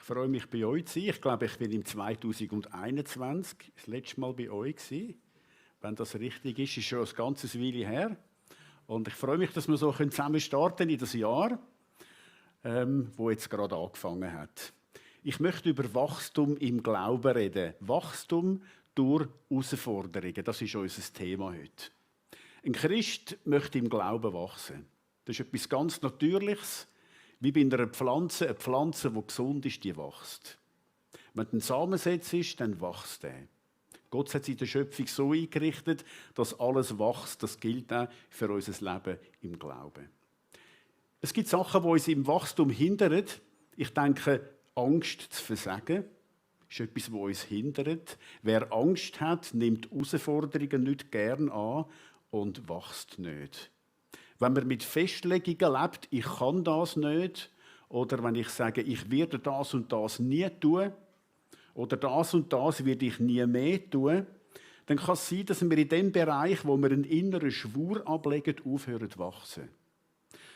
freue mich, bei euch zu sein. Ich glaube, ich bin im 2021 das letzte Mal bei euch gewesen. Wenn das richtig ist schon ein ganzes Weile her. Und ich freue mich, dass wir so zusammen starten in das Jahr, wo jetzt gerade angefangen hat. Ich möchte über Wachstum im Glauben reden. Wachstum durch Herausforderungen. Das ist unser Thema heute. Ein Christ möchte im Glauben wachsen. Das ist etwas ganz Natürliches. Wie bei einer Pflanze. Eine Pflanze, die gesund ist, die wächst. Wenn ein Samen setzt, dann wächst er. Gott hat es in der Schöpfung so eingerichtet, dass alles wächst. Das gilt auch für unser Leben im Glauben. Es gibt Sachen, die uns im Wachstum hindern. Ich denke, Angst zu versagen ist etwas, das uns hindert. Wer Angst hat, nimmt Herausforderungen nicht gern an und wächst nicht. Wenn man mit Festlegungen lebt, ich kann das nicht, oder wenn ich sage, ich werde das und das nie tun, oder das und das werde ich nie mehr tun, dann kann es sein, dass wir in dem Bereich, wo wir einen inneren Schwur ablegen, aufhören zu wachsen.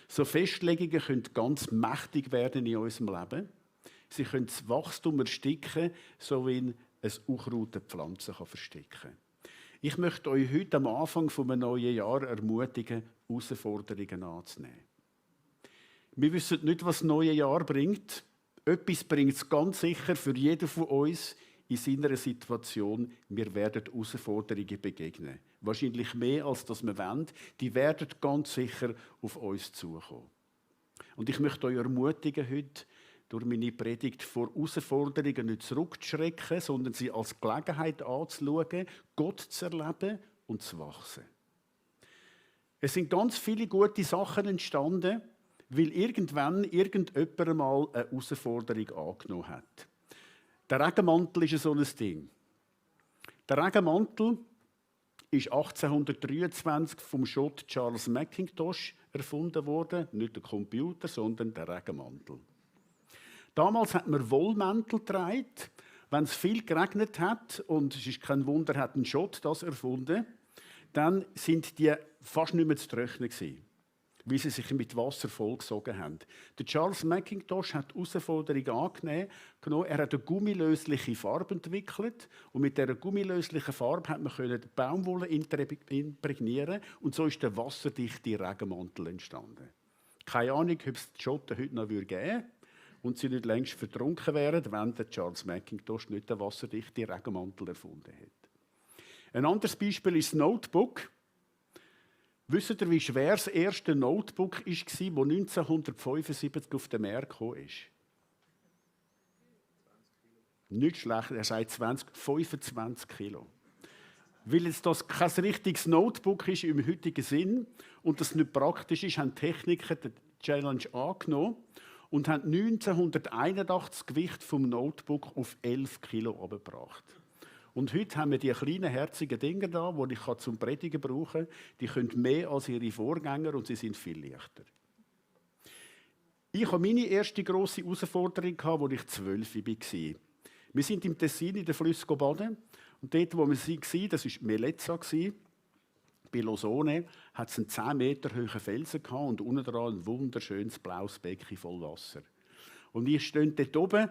So Festlegungen können ganz mächtig werden in unserem Leben. Sie können das Wachstum ersticken, so wie ein Unkraut eine Pflanze versticken kann. Ich möchte euch heute am Anfang des neuen Jahres ermutigen, Herausforderungen anzunehmen. Wir wissen nicht, was das neue Jahr bringt. Etwas bringt es ganz sicher für jeden von uns in seiner Situation. Wir werden Herausforderungen begegnen. Wahrscheinlich mehr, als das wir wollen. Die werden ganz sicher auf uns zukommen. Und ich möchte euch ermutigen, heute durch meine Predigt vor Herausforderungen nicht zurückzuschrecken, sondern sie als Gelegenheit anzuschauen, Gott zu erleben und zu wachsen. Es sind ganz viele gute Sachen entstanden, weil irgendwann irgendjemand einmal eine Herausforderung angenommen hat. Der Regenmantel ist so ein Ding. Der Regenmantel ist 1823 vom Schott Charles Mackintosh erfunden worden. Nicht der Computer, sondern der Regenmantel. Damals hat man Wollmäntel getragen. Wenn es viel geregnet hat, und es ist kein Wunder, hat ein Schott das erfunden, dann sind die fast nicht mehr zu trocknen gewesen, weil sie sich mit Wasser vollgesogen haben. Der Charles Mackintosh hat die Herausforderung angenommen. Er hat eine gummilösliche Farbe entwickelt und mit dieser gummilöslichen Farbe hat man die Baumwolle imprägnieren und so ist der wasserdichte Regenmantel entstanden. Keine Ahnung, ob es die Schotten heute noch geben würde und sie nicht längst vertrunken wären, wenn der Charles Mackintosh nicht den wasserdichten Regenmantel erfunden hätte. Ein anderes Beispiel ist das Notebook. Wisst ihr, wie schwer das erste Notebook war, das 1975 auf den Markt gekommen ist? Nicht schlecht, er sagt 25 Kilo. Weil jetzt das kein richtiges Notebook ist im heutigen Sinn und das nicht praktisch ist, haben Techniker die Challenge angenommen und haben 1981 das Gewicht vom Notebook auf 11 Kilo runtergebracht. Und heute haben wir die kleinen, herzigen Dinger da, die ich zum Predigen brauchen kann. Die können mehr als ihre Vorgänger und sie sind viel leichter. Ich hatte meine erste grosse Herausforderung, als ich 12 war. Wir sind im Tessin in den Flüssen baden. Und dort, wo wir waren, das war Melezza, bei Losone, hat es einen 10 Meter hohen Felsen gehabt und unten dran ein wunderschönes blaues Becken voll Wasser. Und wir stehen dort oben,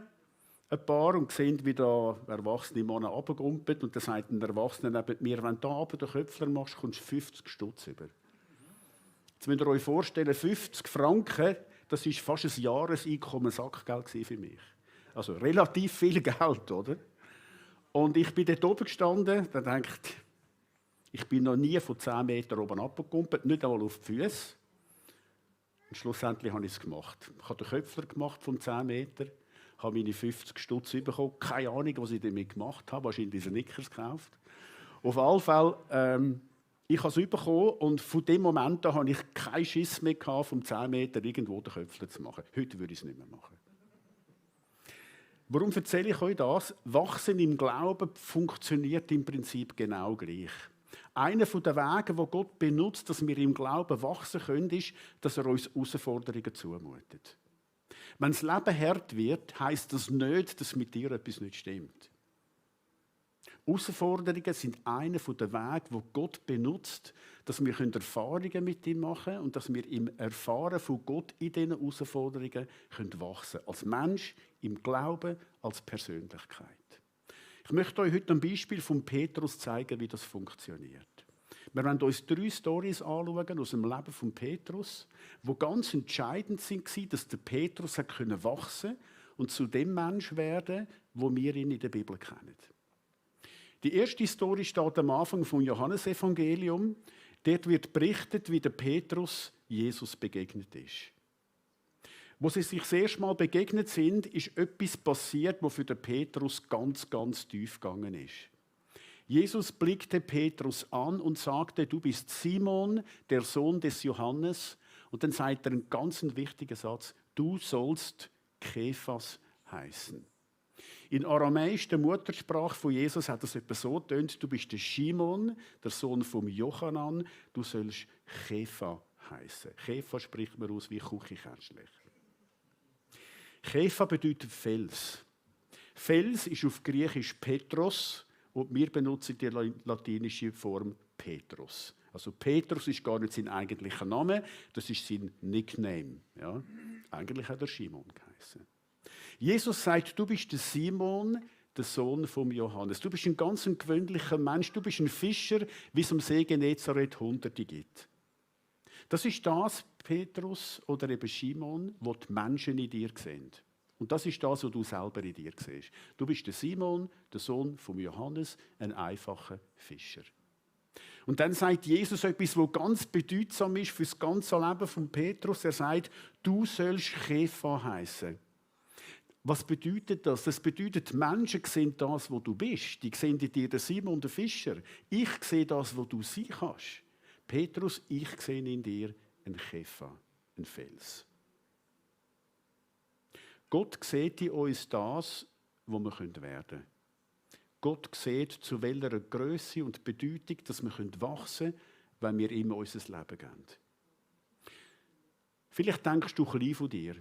ein paar, und sehen, wie da erwachsene Männer runtergumpeln. Und dann sagt ein Erwachsener neben mir, wenn du da runter den Köpfler machst, kommst du 50 Stutz über. Jetzt müsst ihr euch vorstellen, 50 Franken, das war fast ein Jahreseinkommen Sackgeld für mich. Also relativ viel Geld, oder? Und ich bin dort oben gestanden, da denkt, ich bin noch nie von 10 Metern oben runtergegumpelt, nicht einmal auf die Füße. Und schlussendlich habe ich es gemacht. Ich habe den Köpfler gemacht von 10 Metern. Ich habe meine 50 Stutz bekommen. Keine Ahnung, was ich damit gemacht habe. Wahrscheinlich Snickers gekauft. Auf alle Fälle, ich habe es bekommen und von dem Moment an habe ich keinen Schiss mehr gehabt, vom 10 Meter irgendwo den Köpfler zu machen. Heute würde ich es nicht mehr machen. Warum erzähle ich euch das? Wachsen im Glauben funktioniert im Prinzip genau gleich. Einer der Wege, die Gott benutzt, dass wir im Glauben wachsen können, ist, dass er uns Herausforderungen zumutet. Wenn das Leben hart wird, heisst das nicht, dass mit dir etwas nicht stimmt. Herausforderungen sind einer der Wege, wo Gott benutzt, dass wir Erfahrungen mit ihm machen können und dass wir im Erfahren von Gott in diesen Herausforderungen wachsen können. Als Mensch, im Glauben, als Persönlichkeit. Ich möchte euch heute ein Beispiel von Petrus zeigen, wie das funktioniert. Wir werden uns 3 Storys anschauen aus dem Leben von Petrus, die ganz entscheidend waren, dass der Petrus wachsen konnte und zu dem Mensch werden, wo wir ihn in der Bibel kennen. Die erste Story steht am Anfang vom Johannesevangelium. Dort wird berichtet, wie der Petrus Jesus begegnet ist. Wo sie sich das erste Mal begegnet sind, ist etwas passiert, was für den Petrus ganz, ganz tief gegangen ist. Jesus blickte Petrus an und sagte, du bist Simon, der Sohn des Johannes. Und dann sagt er einen ganz wichtigen Satz, du sollst Kephas heißen. In Aramäisch, der Muttersprache von Jesus, hat es etwa so getönt, du bist der Shimon, der Sohn vom Jochanan, du sollst Kepha heißen. Kepha spricht man aus wie Küchenkästchen. Kepha bedeutet Fels. Fels ist auf Griechisch Petros und wir benutzen die latinische Form Petrus. Also Petrus ist gar nicht sein eigentlicher Name, das ist sein Nickname. Ja? Eigentlich hat er Shimon geheißen. Jesus sagt, du bist der Simon, der Sohn von Johannes. Du bist ein ganz gewöhnlicher Mensch, du bist ein Fischer, wie es am See Genezareth Hunderte gibt. Das ist das, Petrus oder eben Simon, was die Menschen in dir sehen. Und das ist das, was du selber in dir siehst. Du bist der Simon, der Sohn von Johannes, ein einfacher Fischer. Und dann sagt Jesus etwas, was ganz bedeutsam ist für das ganze Leben von Petrus. Er sagt, du sollst Kepha heißen. Was bedeutet das? Das bedeutet, die Menschen sehen das, was du bist. Die sehen in dir den Simon, den Fischer. Ich sehe das, was du sein kannst. Petrus, ich sehe in dir einen Kepha, einen Fels. Gott sieht in uns das, was wir werden können. Gott sieht, zu welcher Größe und Bedeutung, dass wir wachsen können, wenn wir ihm unser Leben geben. Vielleicht denkst du klein von dir.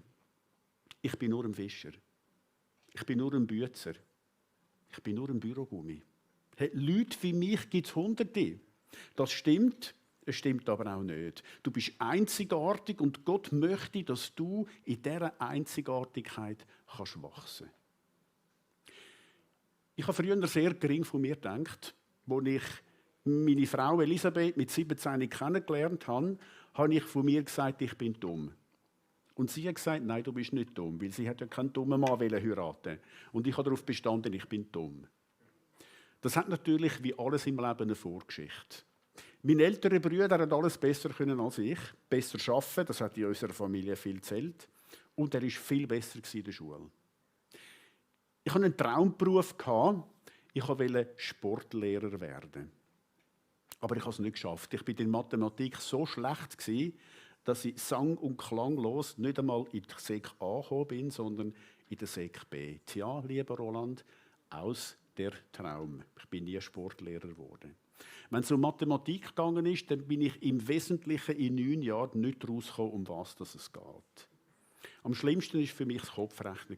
Ich bin nur ein Fischer. Ich bin nur ein Bützer. Ich bin nur ein Bürogummi. Hey, Leute wie mich gibt es Hunderte. Das stimmt, es stimmt aber auch nicht. Du bist einzigartig und Gott möchte, dass du in dieser Einzigartigkeit kannst wachsen kannst. Ich habe früher sehr gering von mir gedacht. Als ich meine Frau Elisabeth mit 17 kennengelernt habe, habe ich von mir gesagt, ich bin dumm. Und sie hat gesagt, nein, du bist nicht dumm, weil sie hat ja keinen dummen Mann heiraten. Und ich habe darauf bestanden, ich bin dumm. Das hat natürlich wie alles im Leben eine Vorgeschichte. Mein älterer Bruder hat alles besser können als ich, besser arbeiten, das hat in unserer Familie viel gezählt. Und er war viel besser in der Schule. Ich hatte einen Traumberuf, ich wollte Sportlehrer werden. Aber ich habe es nicht geschafft. Ich war in Mathematik so schlecht, dass ich sang- und klanglos nicht einmal in die Sek A gekommen bin, sondern in der Sek B. Tja, lieber Roland, aus der Traum. Ich bin nie Sportlehrer geworden. Wenn es um Mathematik gegangen ist, dann bin ich im Wesentlichen in 9 Jahren nicht rausgekommen, um was es geht. Am schlimmsten war für mich das Kopfrechnen.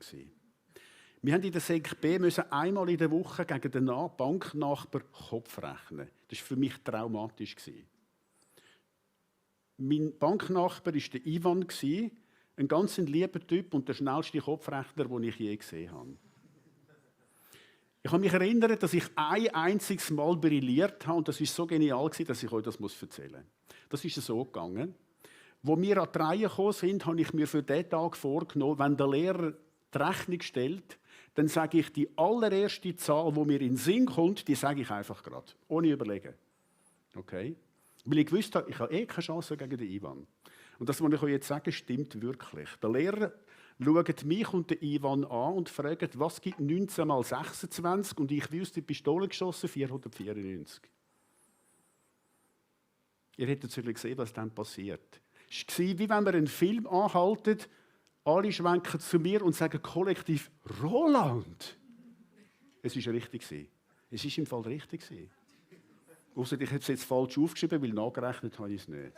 Wir mussten in der Sek B einmal in der Woche gegen den Banknachbar Kopf rechnen. Das war für mich traumatisch. Mein Banknachbar war der Ivan, ein ganz lieber Typ und der schnellste Kopfrechner, den ich je gesehen habe. Ich kann mich erinnern, dass ich ein einziges Mal brilliert habe und das war so genial, dass ich euch das erzählen muss. Das ist so gegangen. Als wir an die Reihe gekommen sind, habe ich mir für diesen Tag vorgenommen, wenn der Lehrer die Rechnung stellt, dann sage ich die allererste Zahl, die mir in den Sinn kommt, die sage ich einfach gerade, ohne überlegen. Okay? Weil ich gewusst habe, ich habe keine Chance gegen den Ivan. Und das, was ich euch jetzt sage, stimmt wirklich. Der Lehrer schaut mich und den Ivan an und fragt, was gibt 19 mal 26? Und ich wie aus der Pistole geschossen, 494. Ihr hättet gesehen, was dann passiert. Es war, wie wenn wir einen Film anhalten, alle schwenken zu mir und sagen kollektiv, Roland! Es war richtig. Es war im Fall richtig. Ausser ich habe es jetzt falsch aufgeschrieben, weil nachgerechnet habe ich es nicht.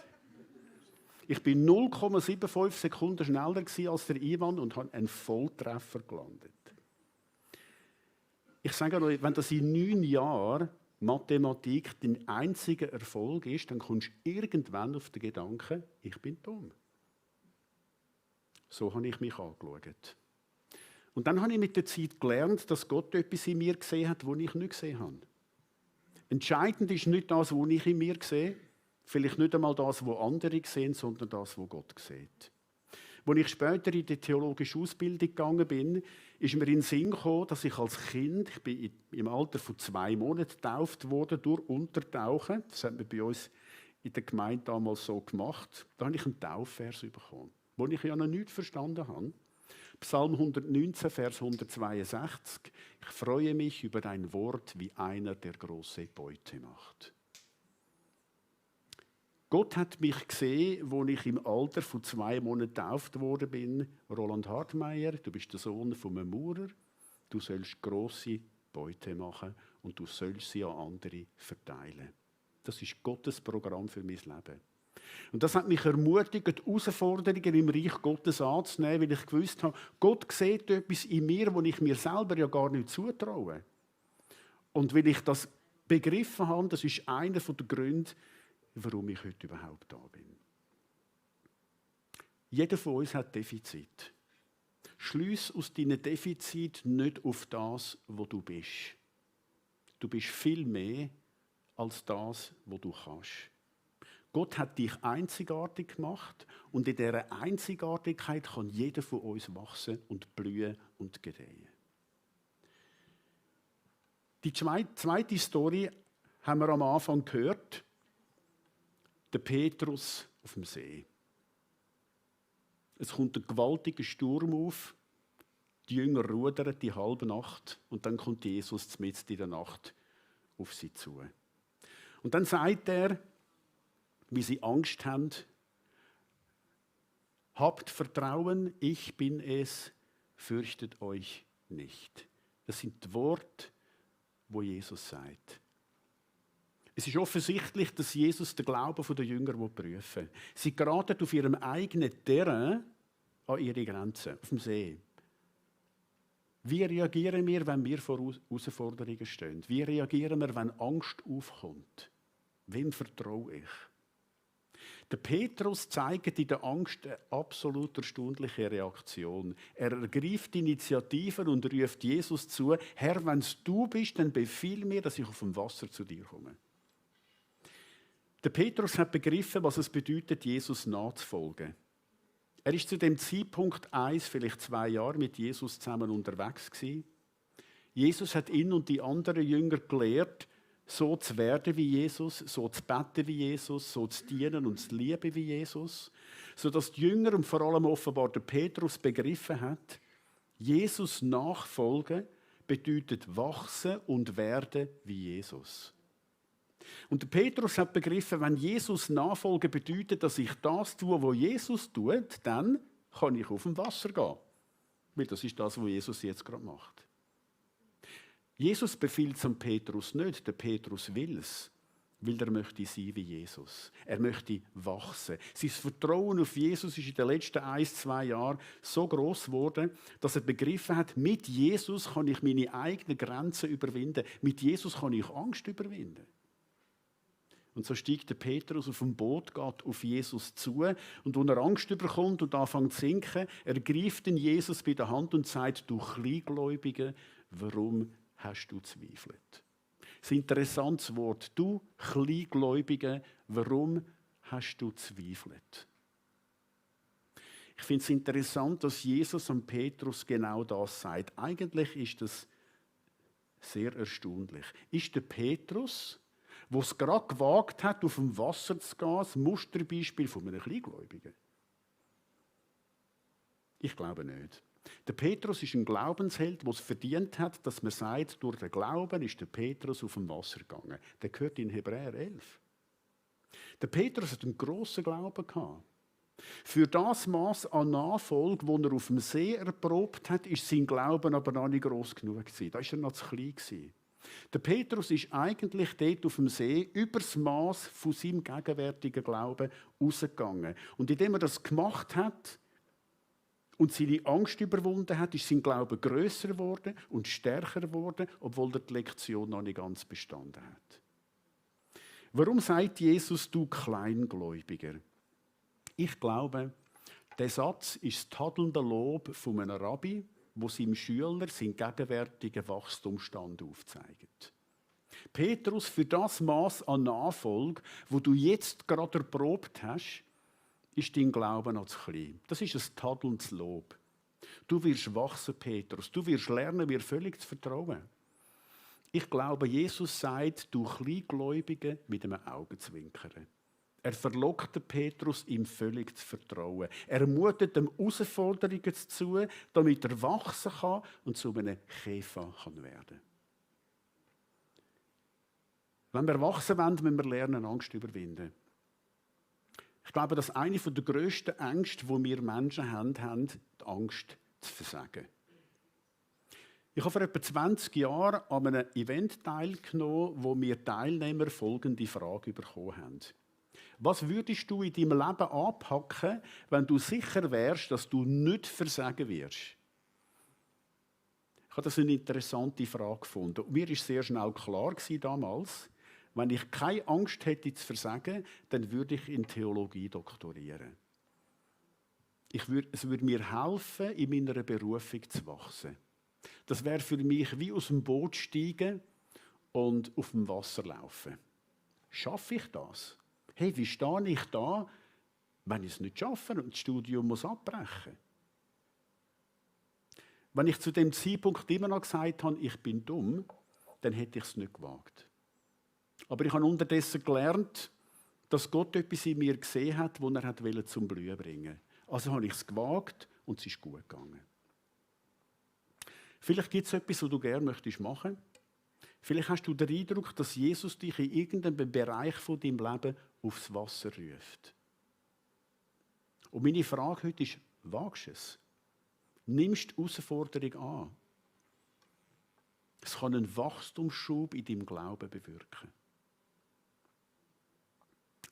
Ich war 0,75 Sekunden schneller als der Ivan und habe einen Volltreffer gelandet. ich sage euch, wenn das in 9 Jahren Mathematik dein einziger Erfolg ist, dann kommst du irgendwann auf den Gedanken, ich bin dumm. So habe ich mich angeschaut. Und dann habe ich mit der Zeit gelernt, dass Gott etwas in mir gesehen hat, was ich nicht gesehen habe. Entscheidend ist nicht das, was ich in mir sehe, vielleicht nicht einmal das, was andere sehen, sondern das, was Gott sieht. Als ich später in die theologische Ausbildung gegangen bin, ist mir in den Sinn gekommen, dass ich als Kind, ich bin im Alter von 2 Monaten getauft worden durch Untertauchen. Das hat man bei uns in der Gemeinde damals so gemacht. Da habe ich einen Taufvers bekommen, wo ich ja noch nichts verstanden habe. Psalm 119, Vers 162. Ich freue mich über dein Wort, wie einer, der große Beute macht. Gott hat mich gesehen, als ich im Alter von 2 Monaten getauft worden bin. Roland Hartmeier, du bist der Sohn von einem Maurer. Du sollst grosse Beute machen und du sollst sie an andere verteilen. Das ist Gottes Programm für mein Leben. Und das hat mich ermutigt, die Herausforderungen im Reich Gottes anzunehmen, weil ich gewusst habe, Gott sieht etwas in mir, das ich mir selber ja gar nicht zutraue. Und weil ich das begriffen habe, das ist einer der Gründe, warum ich heute überhaupt da bin. Jeder von uns hat Defizit. Schliess aus deinen Defizit nicht auf das, wo du bist. Du bist viel mehr als das, was du kannst. Gott hat dich einzigartig gemacht und in dieser Einzigartigkeit kann jeder von uns wachsen und blühen und gedeihen. Die zweite Story haben wir am Anfang gehört. Der Petrus auf dem See. Es kommt ein gewaltiger Sturm auf. Die Jünger rudern die halbe Nacht und dann kommt Jesus mitten in der Nacht auf sie zu. Und dann sagt er, wie sie Angst haben, habt Vertrauen, ich bin es, fürchtet euch nicht. Das sind die Worte, wo Jesus sagt. Es ist offensichtlich, dass Jesus den Glauben der Jünger prüfen will. Sie geraten auf ihrem eigenen Terrain an ihre Grenzen, auf dem See. Wie reagieren wir, wenn wir vor Herausforderungen stehen? Wie reagieren wir, wenn Angst aufkommt? Wem vertraue ich? Der Petrus zeigt in der Angst eine absolut erstaunliche Reaktion. Er ergreift die Initiative und ruft Jesus zu, Herr, wenn es du bist, dann befiehl mir, dass ich auf dem Wasser zu dir komme. Der Petrus hat begriffen, was es bedeutet, Jesus nachzufolgen. Er ist zu dem Zeitpunkt 1, vielleicht 2 Jahre mit Jesus zusammen unterwegs gewesen. Jesus hat ihn und die anderen Jünger gelehrt, so zu werden wie Jesus, so zu beten wie Jesus, so zu dienen und zu lieben wie Jesus, sodass die Jünger und vor allem offenbar der Petrus begriffen hat, Jesus nachfolgen bedeutet wachsen und werden wie Jesus. Und der Petrus hat begriffen, wenn Jesus nachfolgen bedeutet, dass ich das tue, was Jesus tut, dann kann ich auf dem Wasser gehen. Weil das ist das, was Jesus jetzt gerade macht. Jesus befiehlt es Petrus nicht, der Petrus will es, weil er möchte sein wie Jesus. Er möchte wachsen. Sein Vertrauen auf Jesus ist in den letzten 1-2 Jahren so groß geworden, dass er begriffen hat, mit Jesus kann ich meine eigenen Grenzen überwinden. Mit Jesus kann ich Angst überwinden. Und so steigt der Petrus auf dem Boot, geht auf Jesus zu und wenn er Angst bekommt und anfängt zu sinken, ergreift ihn Jesus bei der Hand und sagt, du Kleingläubige, warum hast du zweifelt? Das ist ein interessantes Wort. Du Kleingläubige, warum hast du zweifelt? Ich finde es interessant, dass Jesus am Petrus genau das sagt. Eigentlich ist das sehr erstaunlich. Ist der Petrus, der es gerade gewagt hat, auf dem Wasser zu gehen, das Musterbeispiel von einem Kleingläubigen? Ich glaube nicht. Der Petrus ist ein Glaubensheld, der es verdient hat, dass man sagt, durch den Glauben ist der Petrus auf dem Wasser gegangen. Der gehört in Hebräer 11. Der Petrus hat einen grossen Glauben gehabt. Für das Maß an Nachfolge, das er auf dem See erprobt hat, ist sein Glauben aber noch nicht gross genug gewesen. Da war er noch zu klein gewesen. Der Petrus ist eigentlich dort auf dem See über das Maß von seinem gegenwärtigen Glauben rausgegangen. Und indem er das gemacht hat, und seine Angst überwunden hat, ist sein Glaube grösser geworden und stärker geworden, obwohl er die Lektion noch nicht ganz bestanden hat. Warum sagt Jesus, du Kleingläubiger? Ich glaube, der Satz ist das tadelnde Lob von einem Rabbi, wo seinem Schüler seinen gegenwärtigen Wachstumsstand aufzeigt. Petrus, für das Maß an Nachfolge, wo du jetzt gerade erprobt hast, ist dein Glaube noch zu klein. Das ist ein tadelndes Lob. Du wirst wachsen, Petrus. Du wirst lernen, mir völlig zu vertrauen. Ich glaube, Jesus sagt, du Kleingläubige mit einem Augenzwinkern. Er verlockt den Petrus, ihm völlig zu vertrauen. Er ermutet ihm Herausforderungen zu, damit er wachsen kann und zu einem Käfer werden kann. Wenn wir wachsen wollen, müssen wir lernen, Angst zu überwinden. Ich glaube, dass eine der grössten Ängste, die wir Menschen haben, die Angst zu versagen. Ich habe vor etwa 20 Jahren an einem Event teilgenommen, wo wir Teilnehmer folgende Frage bekommen haben. Was würdest du in deinem Leben anpacken, wenn du sicher wärst, dass du nicht versagen wirst? Ich habe das eine interessante Frage gefunden. Und mir war sehr schnell klar damals, wenn ich keine Angst hätte zu versagen, dann würde ich in Theologie doktorieren. Es würde mir helfen, in meiner Berufung zu wachsen. Das wäre für mich wie aus dem Boot steigen und auf dem Wasser laufen. Schaffe ich das? Hey, wie stehe ich da, wenn ich es nicht schaffe und das Studium muss abbrechen? Wenn ich zu dem Zeitpunkt immer noch gesagt habe, ich bin dumm, dann hätte ich es nicht gewagt. Aber ich habe unterdessen gelernt, dass Gott etwas in mir gesehen hat, das er zum Blühen bringen wollte. Also habe ich es gewagt und es ist gut gegangen. Vielleicht gibt es etwas, was du gerne möchtest machen. Vielleicht hast du den Eindruck, dass Jesus dich in irgendeinem Bereich von deinem Leben aufs Wasser ruft. Und meine Frage heute ist, wagst du es? Nimmst du die Herausforderung an? Es kann einen Wachstumsschub in deinem Glauben bewirken.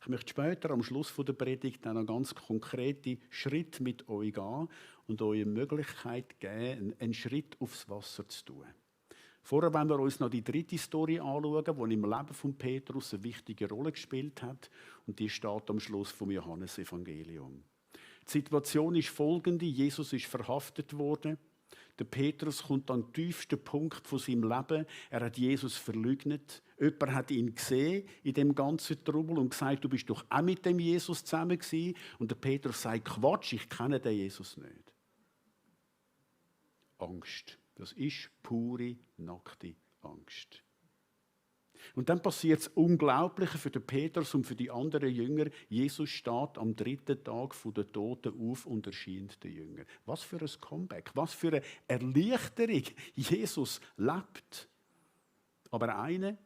Ich möchte später am Schluss der Predigt dann einen ganz konkreten Schritt mit euch gehen und euch eine Möglichkeit geben, einen Schritt aufs Wasser zu tun. Vorher wollen wir uns noch die dritte Story anschauen, die im Leben von Petrus eine wichtige Rolle gespielt hat. Und die steht am Schluss vom Johannesevangelium. Die Situation ist folgende: Jesus ist verhaftet worden. Der Petrus kommt an den tiefsten Punkt von seinem Leben. Er hat Jesus verleugnet. Jemand hat ihn gesehen in dem ganzen Trubel und gesagt, du bist doch auch mit dem Jesus zusammen gewesen. Und der Petrus sagt, Quatsch, ich kenne den Jesus nicht. Angst. Das ist pure, nackte Angst. Und dann passiert das Unglaubliche für den Petrus und für die anderen Jünger. Jesus steht am 3. Tag der Toten auf und erscheint den Jüngern. Was für ein Comeback, was für eine Erleichterung. Jesus lebt. Aber einer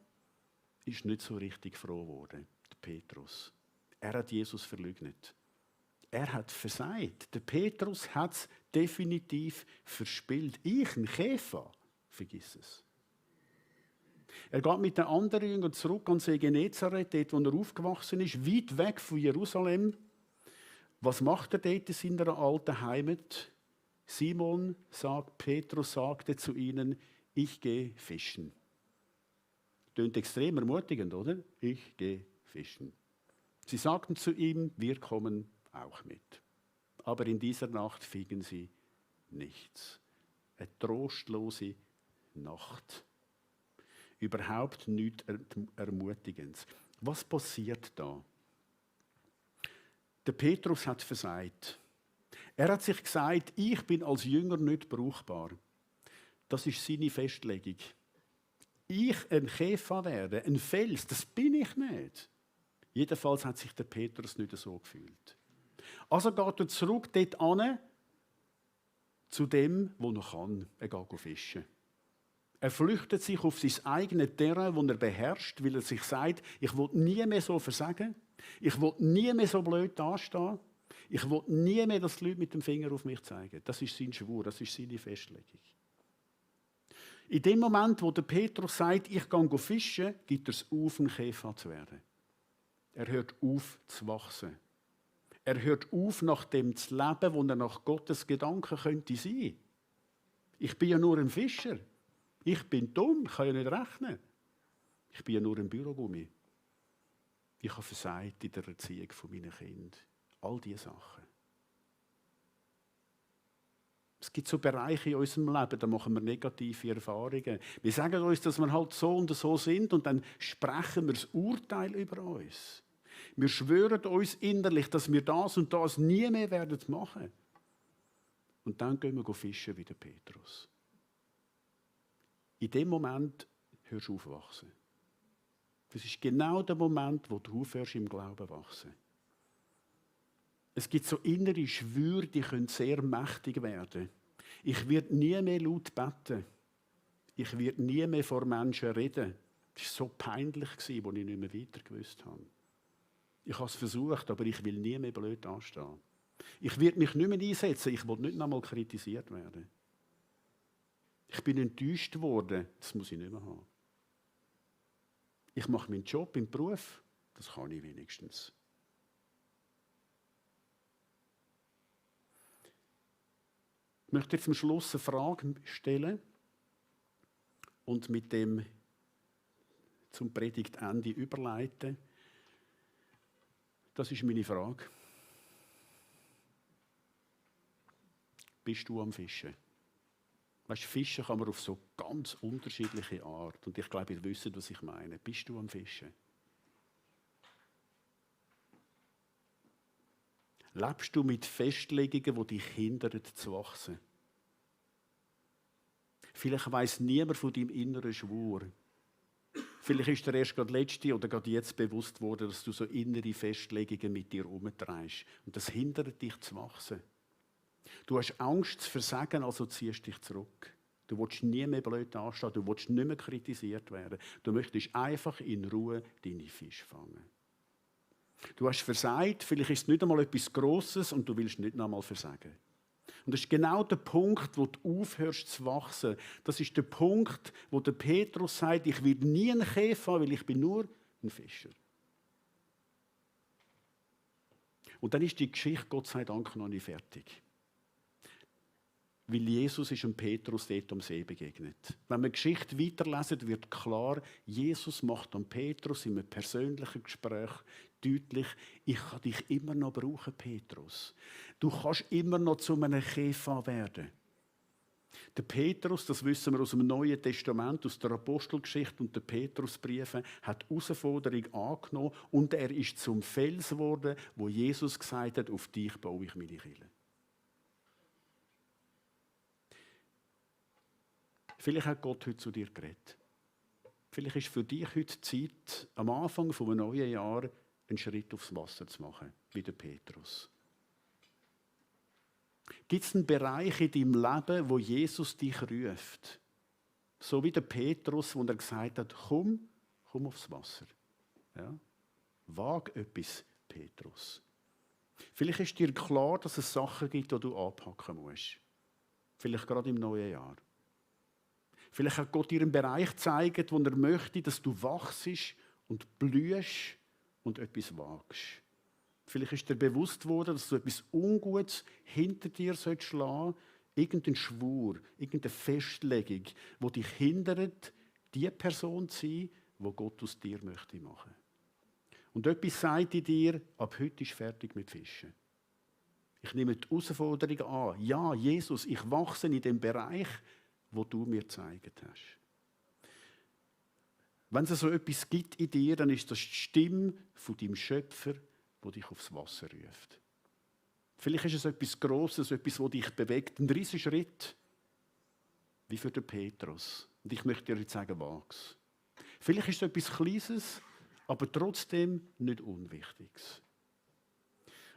ist nicht so richtig froh geworden, der Petrus. Er hat Jesus verleugnet. Er hat versagt. Der Petrus hat es definitiv verspielt. Ich, ein Käfer, vergiss es. Er geht mit den anderen Jüngern zurück an See Genezareth, dort, wo er aufgewachsen ist, weit weg von Jerusalem. Was macht er dort in seiner alten Heimat? Petrus sagte zu ihnen, ich gehe fischen. Klingt extrem ermutigend, oder? Ich gehe fischen. Sie sagten zu ihm, wir kommen auch mit. Aber in dieser Nacht fingen sie nichts. Eine trostlose Nacht. Überhaupt nichts Ermutigendes. Was passiert da? Der Petrus hat versagt. Er hat sich gesagt, ich bin als Jünger nicht brauchbar. Das ist seine Festlegung. Ich ein Käfer werde, ein Fels, das bin ich nicht. Jedenfalls hat sich der Petrus nicht so gefühlt. Also geht er zurück dort hin, zu dem, wo er kann. Er geht fischen. Er flüchtet sich auf sein eigenes Terrain, das er beherrscht, weil er sich sagt, ich will nie mehr so versagen, ich will nie mehr so blöd dastehen, ich will nie mehr, dass die Leute mit dem Finger auf mich zeigen. Das ist sein Schwur, das ist seine Festlegung. In dem Moment, wo der Petrus sagt, ich gehe fischen, gibt er es auf, ein Käfer zu werden. Er hört auf zu wachsen. Er hört auf, nach dem zu leben, wo er nach Gottes Gedanken könnte sein. Ich bin ja nur ein Fischer. Ich bin dumm, ich kann ja nicht rechnen. Ich bin ja nur ein Bürogummi. Ich habe versagt in der Erziehung meiner Kinder. All diese Sachen. Es gibt so Bereiche in unserem Leben, da machen wir negative Erfahrungen. Wir sagen uns, dass wir halt so und so sind und dann sprechen wir das Urteil über uns. Wir schwören uns innerlich, dass wir das und das nie mehr werden machen. Und dann gehen wir fischen wie der Petrus. In dem Moment hörst du auf wachsen. Das ist genau der Moment, wo du aufhörst im Glauben wachsen. Es gibt so innere Schwüre, die können sehr mächtig werden. Ich werde nie mehr laut beten. Ich werde nie mehr vor Menschen reden. Das war so peinlich, als ich nicht mehr weiter gewusst habe. Ich habe es versucht, aber ich will nie mehr blöd anstehen. Ich werde mich nicht mehr einsetzen. Ich will nicht nochmal kritisiert werden. Ich bin enttäuscht worden. Das muss ich nicht mehr haben. Ich mache meinen Job im Beruf. Das kann ich wenigstens. Ich möchte jetzt am Schluss eine Frage stellen und mit dem zum Predigtende überleiten. Das ist meine Frage. Bist du am Fischen? Weißt du, Fischen kann man auf so ganz unterschiedliche Art. Und ich glaube, ihr wisst, was ich meine. Bist du am Fischen? Lebst du mit Festlegungen, die dich hindern, zu wachsen? Vielleicht weiss niemand von deinem inneren Schwur. Vielleicht ist dir erst gerade letzte oder gerade jetzt bewusst worden, dass du so innere Festlegungen mit dir herumtreibst. Und das hindert dich zu wachsen. Du hast Angst zu versagen, also ziehst dich zurück. Du willst nie mehr blöd anstehen, du willst nicht mehr kritisiert werden. Du möchtest einfach in Ruhe deine Fische fangen. Du hast versagt, vielleicht ist es nicht einmal etwas Grosses und du willst nicht einmal versagen. Und das ist genau der Punkt, wo du aufhörst zu wachsen. Das ist der Punkt, wo der Petrus sagt, ich will nie einen Käfer haben, weil ich bin nur ein Fischer. Und dann ist die Geschichte, Gott sei Dank, noch nicht fertig. Weil Jesus ist dem Petrus dort am See begegnet. Wenn wir die Geschichte weiterlesen, wird klar, Jesus macht dem Petrus in einem persönlichen Gespräch deutlich, ich kann dich immer noch brauchen, Petrus. Du kannst immer noch zu einem Käfer werden. Der Petrus, das wissen wir aus dem Neuen Testament, aus der Apostelgeschichte und den Petrusbriefen, hat die Herausforderung angenommen und er ist zum Fels geworden, wo Jesus gesagt hat, auf dich baue ich meine Kirche. Vielleicht hat Gott heute zu dir geredet. Vielleicht ist für dich heute Zeit, am Anfang eines neuen Jahres einen Schritt aufs Wasser zu machen, wie der Petrus. Gibt es einen Bereich in deinem Leben, wo Jesus dich ruft? So wie der Petrus, wo er gesagt hat, komm aufs Wasser. Ja? Wag etwas, Petrus. Vielleicht ist dir klar, dass es Sachen gibt, die du anpacken musst. Vielleicht gerade im neuen Jahr. Vielleicht hat Gott dir einen Bereich gezeigt, wo er möchte, dass du wachst und blühst und etwas wagst. Vielleicht ist dir bewusst worden, dass du etwas Ungutes hinter dir schlagen sollst, irgendein Schwur, irgendeine Festlegung, die dich hindert, die Person zu sein, die Gott aus dir möchte machen. Und etwas sagt in dir, ab heute ist fertig mit Fischen. Ich nehme die Herausforderung an. Ja, Jesus, ich wachse in dem Bereich, wo du mir gezeigt hast. Wenn es so etwas gibt in dir, dann ist das die Stimme von deinem Schöpfer, die dich aufs Wasser ruft. Vielleicht ist es etwas Grosses, etwas, das dich bewegt, ein riesiger Schritt, wie für den Petrus. Und ich möchte dir jetzt sagen, wag's. Vielleicht ist es etwas Kleines, aber trotzdem nicht Unwichtiges.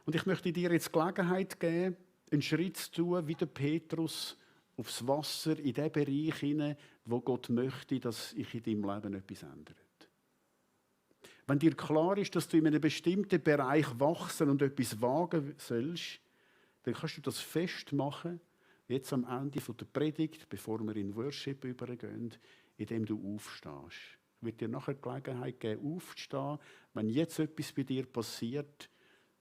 Und ich möchte dir jetzt Gelegenheit geben, einen Schritt zu tun, wie der Petrus, aufs Wasser, in den Bereich hinein, wo Gott möchte, dass sich in deinem Leben etwas ändert. Wenn dir klar ist, dass du in einem bestimmten Bereich wachsen und etwas wagen sollst, dann kannst du das festmachen, jetzt am Ende der Predigt, bevor wir in Worship übergehen, indem du aufstehst. Ich werde dir nachher die Gelegenheit geben, aufzustehen. Wenn jetzt etwas bei dir passiert,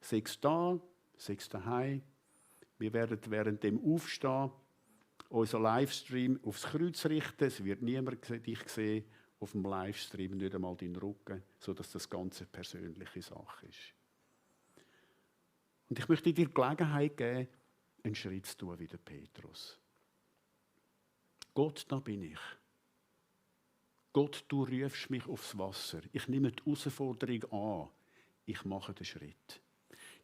sei es da, sei es daheim. Wir werden während dem Aufstehen unseren Livestream aufs Kreuz richten. Es wird niemand dich sehen auf dem Livestream, nicht einmal deinen Rücken, sodass das Ganze eine persönliche Sache ist. Und ich möchte dir die Gelegenheit geben, einen Schritt zu tun wie der Petrus. Gott, da bin ich. Gott, du rufst mich aufs Wasser. Ich nehme die Herausforderung an. Ich mache den Schritt.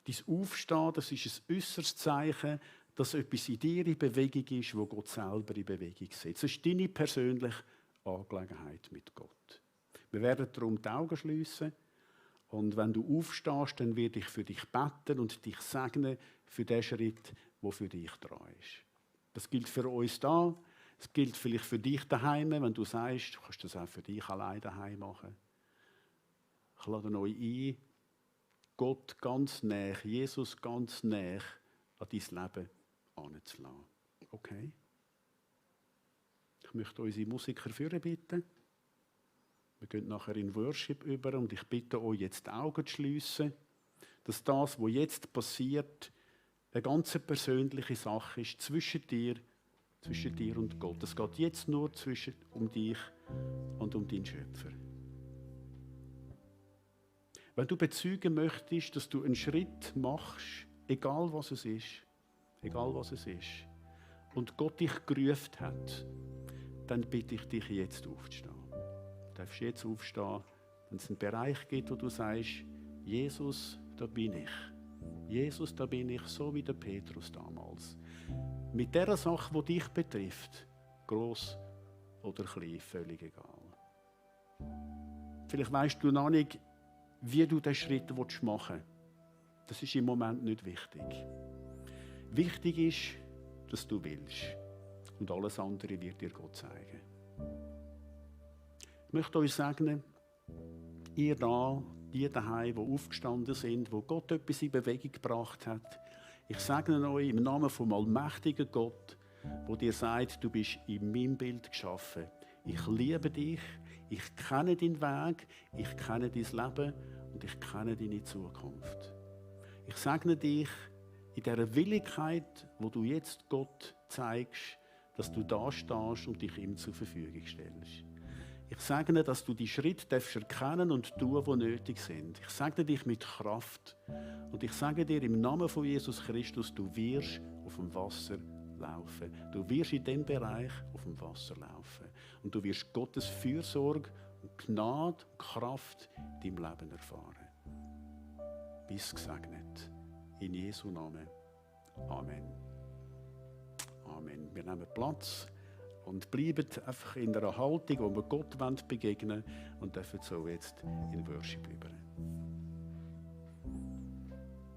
Dein Aufstehen, das ist ein äußeres Zeichen, dass etwas in dir in Bewegung ist, wo Gott selber in Bewegung setzt. Das ist deine persönliche Angelegenheit mit Gott. Wir werden darum die Augen schliessen. Und wenn du aufstehst, dann werde ich für dich beten und dich segnen für den Schritt, der für dich dran ist. Das gilt für uns da. Es gilt vielleicht für dich daheim, wenn du sagst, du kannst das auch für dich allein daheim machen. Ich lade euch ein, Gott ganz nah, Jesus ganz nah an dein Leben heranzulassen. Okay? Ich möchte unsere Musiker führen bitten. Wir gehen nachher in Worship über und ich bitte euch jetzt die Augen zu schliessen, dass das, was jetzt passiert, eine ganz persönliche Sache ist zwischen dir und Gott. Es geht jetzt nur um dich und um deinen Schöpfer. Wenn du bezeugen möchtest, dass du einen Schritt machst, egal was es ist, und Gott dich gerufen hat, dann bitte ich dich jetzt aufzustehen. Du darfst jetzt aufstehen, wenn es einen Bereich gibt, wo du sagst, Jesus, da bin ich. Jesus, da bin ich, so wie der Petrus damals. Mit der Sache, die dich betrifft, gross oder klein, völlig egal. Vielleicht weißt du noch nicht, wie du diesen Schritt machen willst. Das ist im Moment nicht wichtig. Wichtig ist, dass du willst. Und alles andere wird dir Gott zeigen. Ich möchte euch sagen, ihr da, die daheim, die aufgestanden sind, wo Gott etwas in Bewegung gebracht hat, ich segne euch im Namen vom allmächtigen Gott, wo dir sagt, du bist in meinem Bild geschaffen. Ich liebe dich, ich kenne deinen Weg, ich kenne dein Leben und ich kenne deine Zukunft. Ich segne dich in dieser Willigkeit, wo du jetzt Gott zeigst, dass du da stehst und dich ihm zur Verfügung stellst. Ich segne, dass du die Schritte erkennen und tun, die nötig sind. Ich segne dich mit Kraft. Und ich sage dir im Namen von Jesus Christus, du wirst auf dem Wasser laufen. Du wirst in diesem Bereich auf dem Wasser laufen. Und du wirst Gottes Fürsorge und Gnade und Kraft in deinem Leben erfahren. Bist gesegnet. In Jesu Namen. Amen. Amen. Wir nehmen Platz. Und bleiben einfach in einer Haltung, wo wir Gott begegnen wollen und dürfen so jetzt in Worship über.